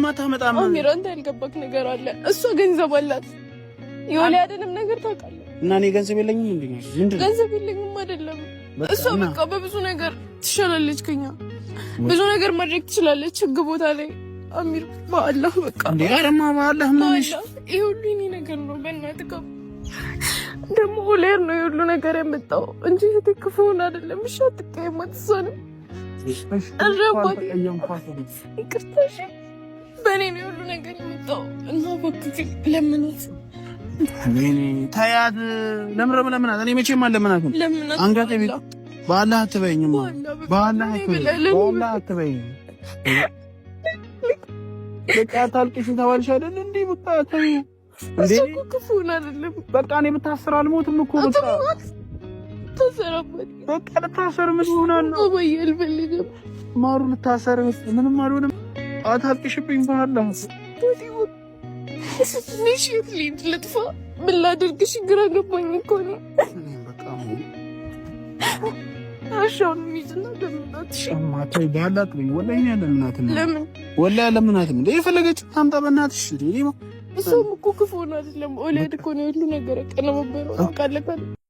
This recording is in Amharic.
ምንም አታመጣም። አሚር፣ አንተ ያልገባክ ነገር አለ። እሷ ገንዘብ አላት። የወሊያድንም ነገር ታውቃለህ። እና እኔ ገንዘብ የለኝም እንዴ? ምንድን ነው ገንዘብ የለኝም አይደለም። እሷ በቃ በብዙ ነገር ትሻላለች ከኛ፣ ብዙ ነገር ማድረግ ትችላለች። ህግ ቦታ ላይ አሚር፣ በአላህ በቃ እንዴ! ኧረማ በአላህ ምን ሆነሽ? ይሄ ሁሉ የእኔ ነገር ነው። በእናትህ ደግሞ ኦሊያድ ነው የሁሉ ነገር ያመጣው እንጂ እህቴ ክፉ ሆና አይደለም። እሺ አትቀየማት፣ እሷንም ይቅርታ። እሺ በእኔ ነው የሁሉ ነገር የመጣው እና እባክህ ለምናት። ተያት። ለምረም ለምናት። እኔ መቼም አልለምናትም። አንገቴ ቢት በአላህ አትበይኝማ፣ በአላህ አትበይኝ። በቃ ታልቅሽ ተባልሽ አይደል እንዴ? በቃ ተይ እንዴ። እሱ ክፉ አይደለም። በቃ እኔ ብታስር አልሞትም እኮ በቃ ታሰረበት። በቃ ልታሰር ምን እሆናለሁ? ወይ አልፈልግም። ማሩ ልታሰር ምንም አልሆንም። አታልቅሽብኝ በአላህ። ትንሽ የት ልሂድ? ልጥፋ? ምን ላድርግሽ? ግራ ገባኝ እኮ ነው። ወላሂ አለምናትም እንደ የፈለገችው ታምጣ። በእናትሽ እሷም እኮ ክፉ ሆና አይደለም። ኦሊያድ እኮ ነው የሁሉ ነገር ያቀነባበረው። ታውቃለህ።